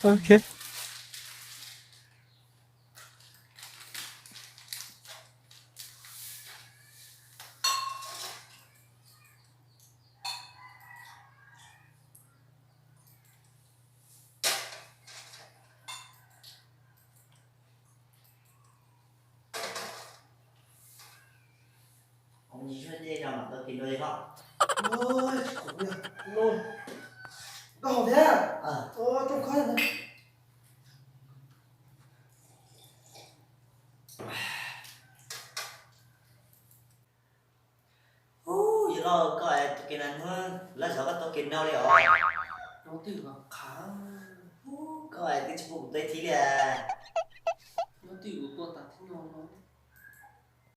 Ok. Ov, tsis khoom li, no, koj hov thiab. Ov, tsoom khob na. Ub, yawg loj, koj es tus kev nas nuag laj zov koj tau kev no li os. Ub, koj es twb tsis pub kuv tuaj ib thib li.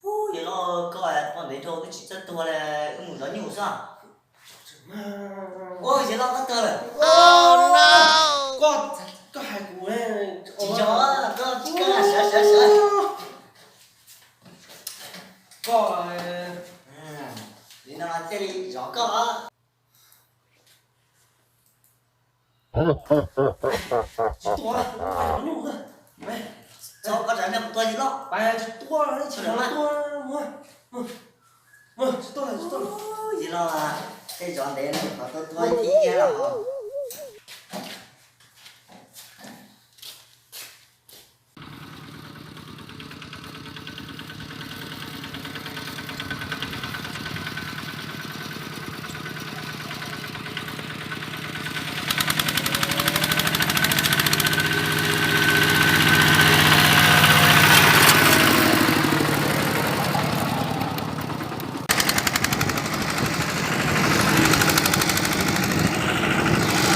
Ub, yawg loj, koj es poj ntev dhau twb tsis txawj tuag li, wb mus zov nyuj xwb. Ub, yawg loj, koj tuag lawm. Koj, koj hais kuv, tsis zov, koj, koj sawv, sawv, sawv. Koj, li no thiaj li zov koj. Tsis tuag, txhob koj tsam nej mus tua yawg loj. Tsis tuag, tsis tuag, tsis tuag, tsis tuag. Yawg loj, tej zov ntev no qhov tua tua ib thib los.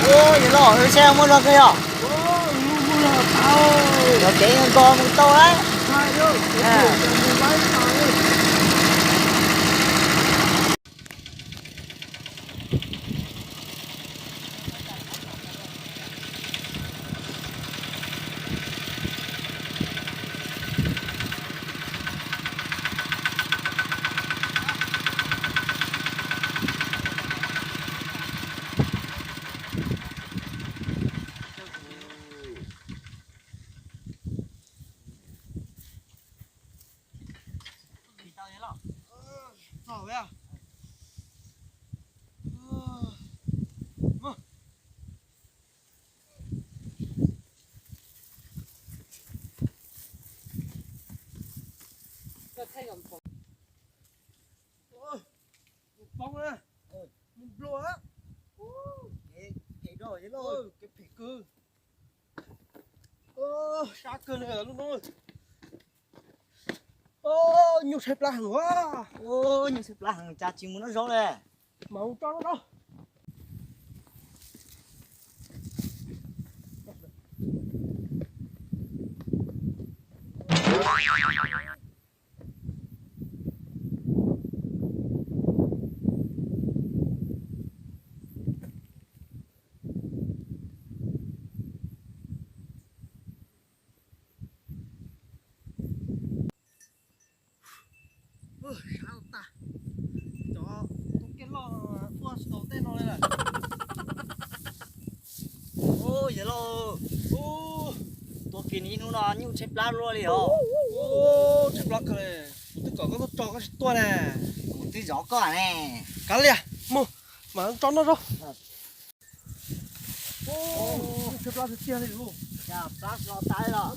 Ub, yawg loj, wb saib muaj zog kawg yog. Yog kev nkaus mus tau lawm. Mus poob na, mus nplua. Kev phem kawg. Sab kawg li lub no. Nyuj tshaib plab heev. Nyuj tshaib plab heev, cas tsis mus noj zaub li. Mas mus tso noj zaub. Sab tag, cov tub kiab loj tuaj tsis tau tej no li lawm. Yawg loj, tuaj kiag ib hnub no nyuj tshaib plab luaj li os. Tshaib plab kawg li, kuv twb kom koj tuaj tso koj tsis tuaj na. Kuv twb zov koj ne. Kav liam, mus, mam tso noj zaub. Tshaib plab tiag tiag li. Plab no tas los.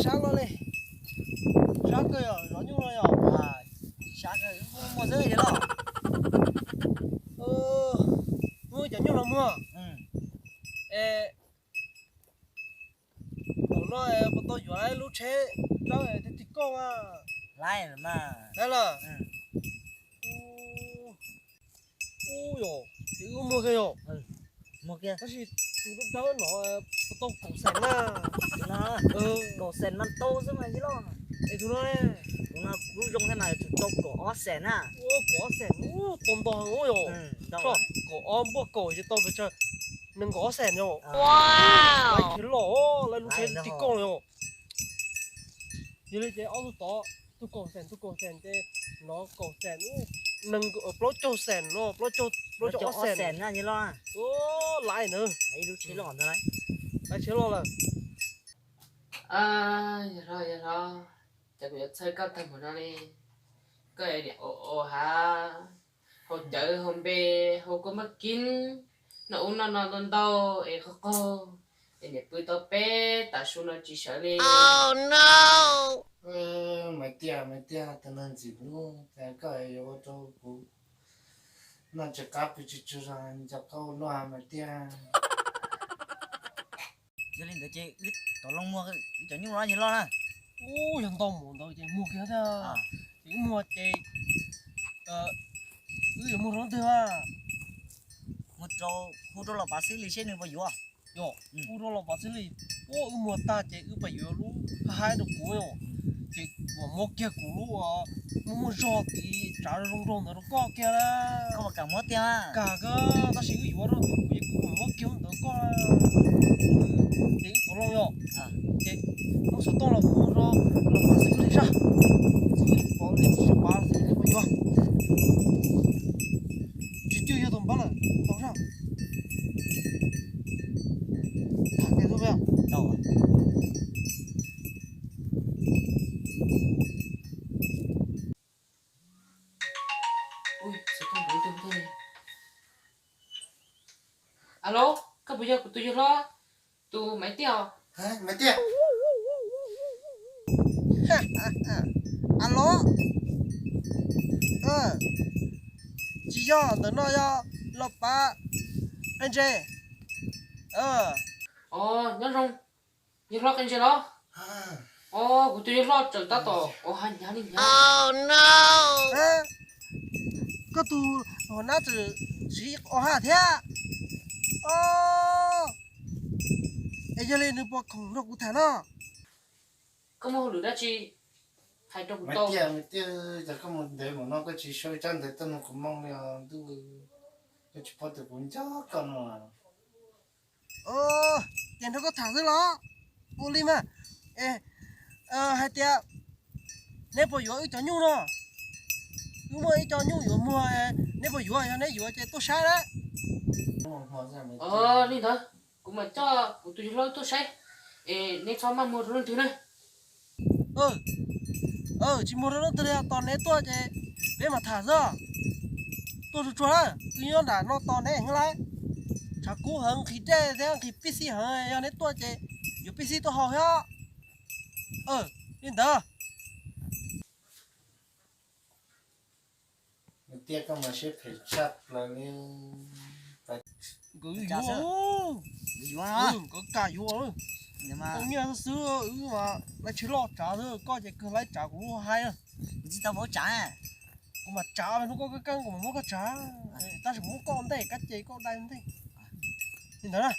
Sab los li. Sab kawg yom, zov nyuj no yom. Sab kawg, muag xwb yog los. Muag cov nyuj los muag. Es thaum no puas tau yuav lub tsheb rab thiab tig koj a? Laib mas. Laib los? Ub yom, ces wb muag kiag yom. Muag kiag. Tab sis tus dawb dawb no puas tau kaum xees na? Kaum xees mas tau xwb mas yog los. Es tus no ne? Tus no lub zoo thiab mas yuav tsum tau kaum ob xees na. Ua kaum ob xees, ub, tau ntau heev yom. Kaum ob npuaj kaum ces tau pes tsawg? Nees nkaum ob xees yom. Laib thiab los, laib lub tsheb tig koj yom. Yog li ces ob tug tod, tug kaum xees, tug kaum xees ces no kaum xees, nees, plaub caug xees no, plaub caug ob xees na. Laib na. Laib tsheb los lawm. Yog los, yog los, ces kuv yuav txhawb koj tag npaum no li. Koj niam ua ua hav, haus cawv haus npe, haus kua maj kib, noj ub noj no ntau ntau es qaug qaug, es niam pw tau peb tas su no tsis sawv li. Maiv Tiaj, Maiv Tiaj, tus neeg ntxim hlub, cas koj yuav ua rau kuv noj tsis qab pw tsis tsaug zog, nco koj ua luaj Maiv Tiaj. Yog li ntawd ces wb tom loo muag wb cov nyuj no yog los na. Ub, yog ntau mus ntawd ces muag kiag thiab. Ces wb muag ces wb yuav muag rau leej twg a? Muag rau, hu rau Los Pav xwb li seb nws puas yuav. Yog, hu rau Los Pav xwb li. Ub, wb muag tag ces wb pab yuav lub hab hab rau kuv yom. Ces kuv muab kiag kuv lub muaj muaj zog tid tsav zoo nraug ntawd rau koj kiag na. Koj puas kam muab tiag? Kam kawg, tab sis wb yuav rau kuv, kuv muab kiag ntawd koj. Ces wb tuav loo yom. Ces muab xov tooj los kuv rau Los Pav xwb li sab. Xwb li Los Pav xwb li puas yuav. Tsis cwj yog tus npab lawm tau sab. Tham kiag xwb. Alo, koj puas yog kuv tus yawg hlob, tus Maiv Tiaj? Maiv Tiaj. Alo. Tsis yog, ntawm no yog Los Pav Qe Ntse. Nyob zoo, yawg hlob Qe Ntse los? Kuv tus yawg hlob tseem tab tom ua hav hnyav li hnyav. Koj tus hua nab tseem siv ua hav thiab. Es yog li nws puas khoom nrog kuv tham no? Koj muaj hauj lwm dab tsi hais rau kuv tau? Tiaj, Maiv Tiaj, cas koj mus ntev mus no koj tsis sau tsab ntawv tuaj nug kuv moo li os ntuj, koj tsis paub tias kuv nco koj no. Ces nrog koj tham xwb los? Ua li mas. Es hais tias neb puas yuav wb cov nyuj no? Wb muaj ib co nyuj yuav muag, neb puas yuav? Yog neb yuav ces tuaj saib na. Li ntawd, kuv mam coj kuv tus yawg hlob tuaj saib, es neb txhob maj muag rau leej twg na. Tsis muag rau leej twg li, tos neb tuaj ces peb mam tham xwb. Tuaj tsuag tsuag na, wb nyob nram no tos neb heev lawm. Tshav kub heev, nqhis dej thiab nqhis pib xij heev, yog neb tuaj ces yuav pib xij tuaj haus thiab. Li ntawd. Tiaj, koj mas siab phem tshaj plaws li. Nkawd yuav, nkawd kam yuav. Tau nyiaj xwb wb mas laib tsheb loj tsav xwb, koj ces kawg laib tsav kuv lub hav na. Tsis tau muab tsav. Kuv mam tsav, hnub koj kaj kaj kuv mam muab koj tsav. Tab sis muab koj ntej, kab ces koj dai ntej. Li ntawd na.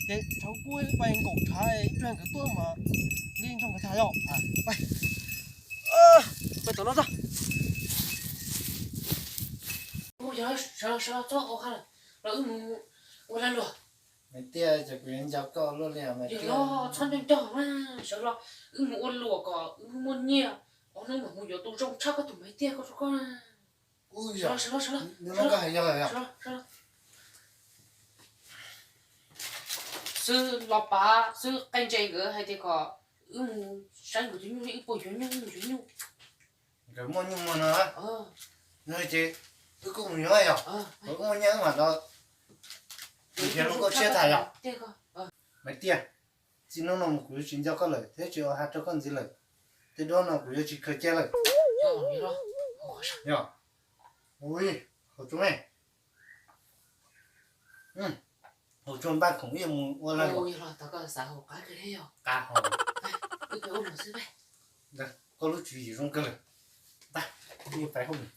Ces tshav kub wb pais nkaum tshav ib pliag nkawd tuaj mas li nrog nkawd tham yom. Pais tom no txog. Sawv los, sawv los, txhob ua ha lawm, los wb mus ua lag luam. Maiv Tiaj, ces kuv yuav nco koj luaj li os Maiv Tiaj. Txhob nco nco mas, sawv los wb mus ua luam kom wb muaj nyiaj, ob hnub mam mus yuav tus zoo tshaj koj tus Maiv Tiaj ko rau koj. Sawv los, sawv los, sawv los. Xwb Los Pav, xwb Qe Ntse nkawd hais tias kom wb mus saib nkawd tus nyuj, wb puas yuav nyuj, yuav nyuj. Nkawd muaj nyuj muag no. Yog ces wb kuj mus yuav yom. Wb muaj nyiaj wb mam los. Kuv thiab lub koj siab tham yom. Maiv Tiaj, Txij hnub no mus kuv yuav tsis nco koj lawm thiab tsis ua ha rau koj ntxiv lawm. Tej duab no kuv yuav tsis khaws cia lawm. Yog, ui, hauv tsoom, hauv tsoom npaj khoom ib mus ua lawm. Qab hov. Koj lub tswv yim zoo kawg lawm. Tab, kuv pais hauj lwm.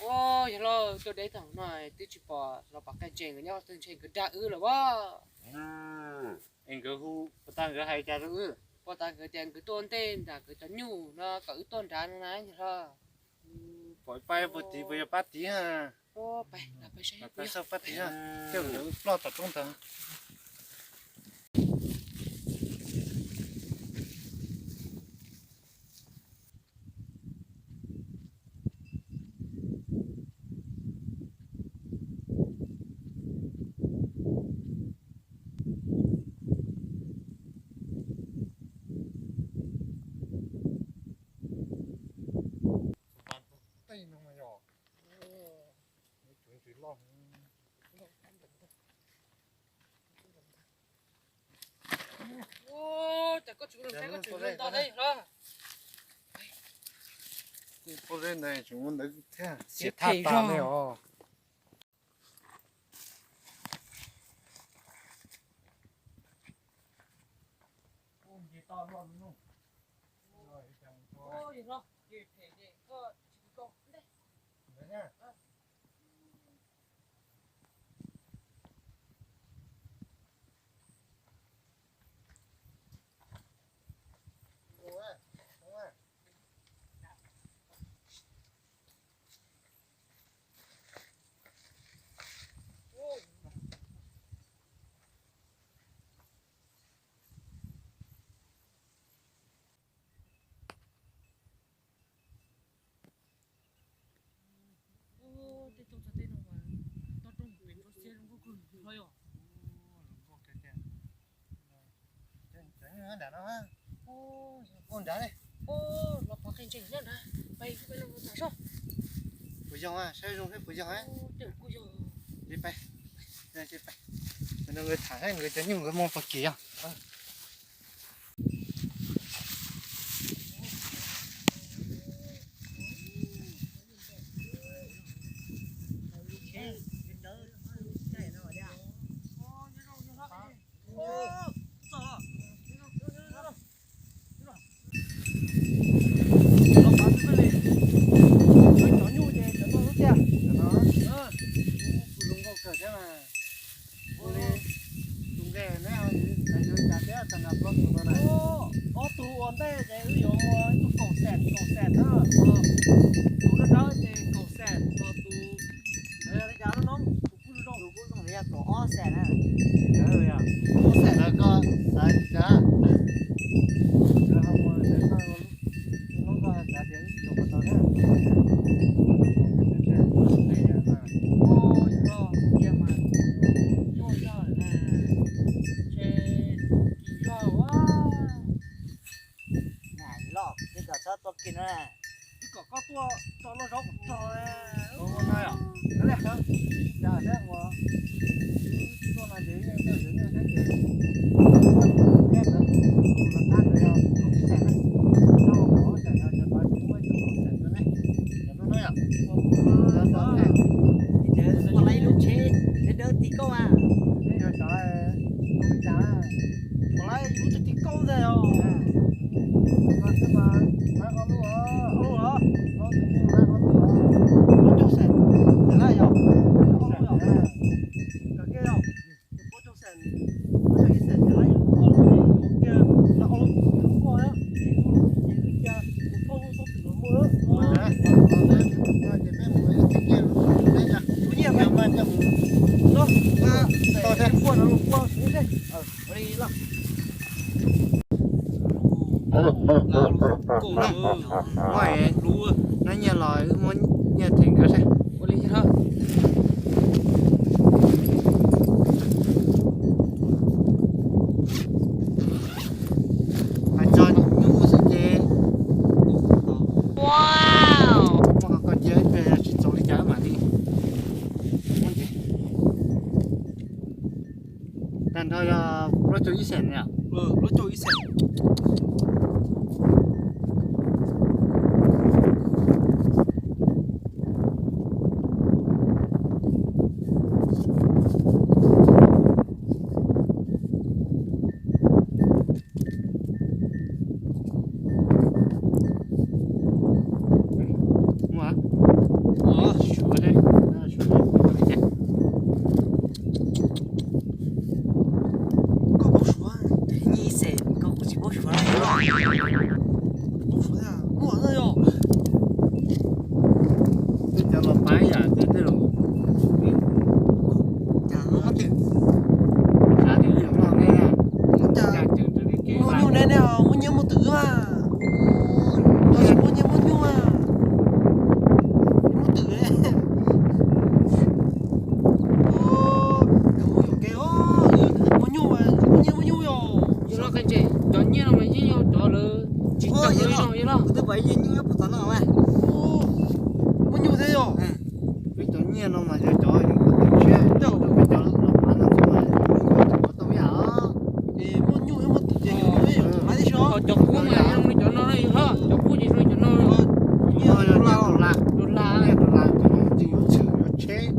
Ua, yog los tuaj deb tag no twb tsis pom los pom qab ntseeg nkawd nyob twg, ntshe nkawd dag wb lawm as. Es nkawd hu puas tas nkawd hais cas rau wb? Puas tas nkawd tias nkawd tuaj ntej nram nkawd cov nyuj no kom wb tuaj nrad no na, yog los. Pom pab puag tid puas yog pab tid na? Pab tid, pab tid, coj nkawd ploj tom roob ntawd. Tej no mas yog, yuav tsum ntsis loj. Ua, cas koj tsis ua lub tsheb, koj tsis ua ntawd thiab los? Ua zeb ntawd tseem ua ntawd thiab, xiam thaj tas li os. Tej toj txog tej no mas toj roob pem tso siab zoo nkauj kawg nkaus yom. Ua nrad li. Los pov qe ntsees nyob nrad, pais pais los tas soj. Puas yog, saib zoo seb puas yog. Tej kuj yog. Pais, pais, nkawd tham seb nkawd cov nyuj nkawd muaj pov kis yog. Los pov xwb li. Cov nyuj ces cov no xwb tiag. Cov no, kuj zoo nkauj kawg thiab mas. Ua li tus nqe neb ho yuav cas thiab tag nrho plaub tug no na? Ob tug ua ntej ces wb yuav muaj ib tug kaum xees, kaum xees na. Tus dawb dawb ces kaum xees, ho tus ntawd li cas no, tus kuj zoo, tus kuj zoo li yog kaum ob xees na. Ob xees na, koj xav li cas? Lawv ho ua ntawd koj, lub koj xav tias wb yuav puas tau thiab? Ua ib tog cia mas tuaj zog na, ntshe kim zog ua. Los, ces kom txhob tua kim no na. Twb kom koj tuaj tso loj zaub kom txog. Ua no yom. Cas thiab ua, tuaj no ces yeej tuaj ywg nyob thiab ces, ua thiab ntawd tus los qab ntawd yog kaum xees na. Tau kaum xees no cov tod ces muaj ib tug kaum xees rau neb. Cov no yom. Ua lawv ib lub tsheb dawb dawb ti koj mas. Neb yog cov li cas? Ua lawv ib lub tsheb ti koj ntag yog. Koj twb mas lawv ob lub os. Ob lub os. Ob lub os. Lub caug xees, lawv yog ob lub os. Kom kiag yog. Tus pab coj xees, pab coj ib xees ces lawv ib lub, ob lub, ib lub kiag, lawv ob lub, ib lub koj na, ib lub, ib lub kiag, tus pab lub txob twm los muaj na. Tus nyiaj mas, no, pab, pab no los pab xwb seb. Ua li los. Muaj hlub nab nyiaj los wb muab nyiaj them nkawd seb. Ua li thiab. Ib xees, plaub caug ib xees. Koj paub suav, nyiaj ib xees koj kuj tsis paub suav. Paub suav thiab, muaj thiab yog. Twb cov los pab yam tias tej zaum xav tias wb yuav noj neb, cas muaj nyuj neb, neb ho muaj nyiaj muaj twm mas. Ho tsis muaj nyiaj muaj nyuj mas, muaj twm. Muaj nyuj, muaj nyiaj muaj nyuj yog. Yog los qee ntses cov nyiaj no mas yeej yog cov lawv tsis tau li no yog los. Kuv twb pom ib yig nyuj ib puas txog no mas. Muaj nyuj thiab yog. Peb cov nyiaj no mas yog cov yus ua twm tshiab, peb cov los pab no xwb mas yus ua tau ib yam. Es muaj nyuj thiab muaj twm ces yus yuav ib yam, pab tib si. Cov kub mas zoo li cov no na yog los, cov kub ces zoo li cov no. Nyiaj dollar, dollar, nyiaj dollar, cov no ces yuav tshwm yuav tsheb,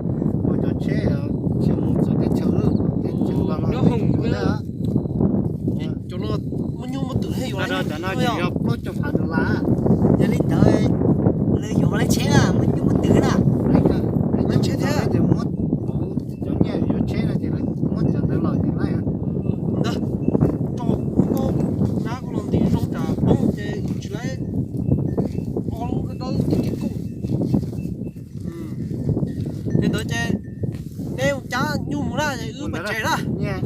ua cov tsheb tsheb mus txog teb chaws, teb chaws nyob hoom na. Cov no muaj nyuj muaj twm thiab yuav, cov no ces yog plaub caug phav dollar. Yog li ntawd lawv yuav lawv tsheb na, muaj nyuj muaj twm na. Lawv tsheb thiab ces muab cov nyiaj yuav tsheb no ces lawv muab cov ntawd los ces lawv ntawd rau koj nab koj los ntim zoo tsam poob ces tsis lawv ob lub dawb dawb tim tim kuj. Li ntawd ces neb mus cab nyuj mus na, es wb pais tsev na. Neb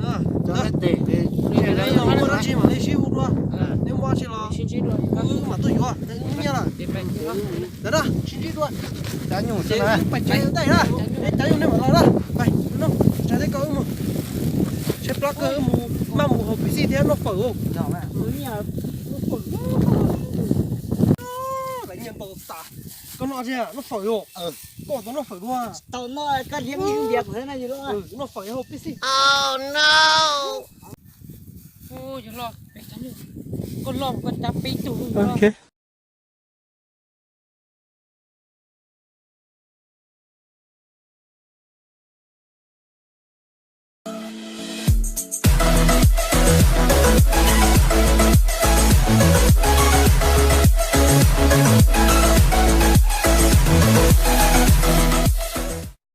yog muaj dab tsi mam li sib hu dua, neb muaj dab tsi los wb mam tuaj yuav, wb nyiaj lawm. Ntawd na, sib ntsib dua. Ces wb pais tsev ntej na, neb cab nyuj neb mam los na. Pais, no, tsav teb koj wb mus, tshaib plab kawg, wb mus maj mus haus Pepsi thiab noj fawm. Lawv nyiaj ntau tas, koj noj tsis noj fawm yom? Koj tau noj fawm dua. Tau noj, koj liab ib lub npias kuv thiab na. Noj fawm haus Pepsi. Yog los, koj los koj cab peb tug.